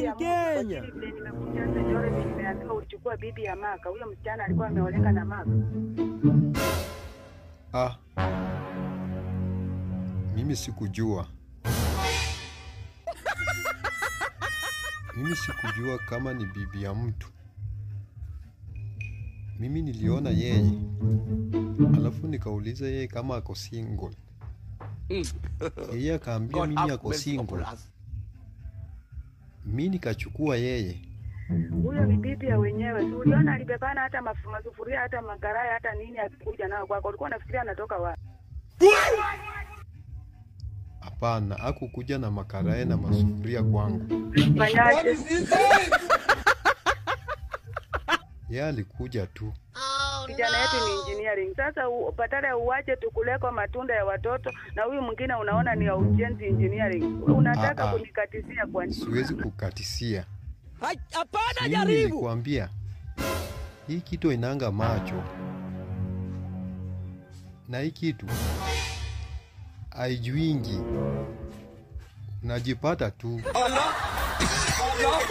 in Kenya. Vile nimekuja Sejore, nimeambiwa ulichukua bibi ya Maka. Huyo msichana alikuwa ameoleka na Maka. Ah, mimi sikujua. Mimi sikujua kama ni bibi ya mtu. Mimi niliona yeye, alafu nikauliza yeye kama ako single. Yeye akaambia mimi ako single. Mimi nikachukua yeye. Huyo ni bibi ya wenyewe. Si uliona alibebana hata masufuria hata makaraya hata nini akikuja nao kwako. Ulikuwa unafikiria anatoka wapi? Hapana, hakukuja na makarae na masufuria kwangu. Fanyaje? Yeye alikuja tu. Kijana yetu ni engineering. Sasa badala uache tukuleko matunda ya watoto na huyu mwingine unaona ni ya ujenzi engineering. Unataka kunikatisia kwa nini? Siwezi kukatisia. Hapana, jaribu. Nilikwambia hii kitu inanga macho. Na hii kitu haijuingi. Najipata tu. Allah. Allah.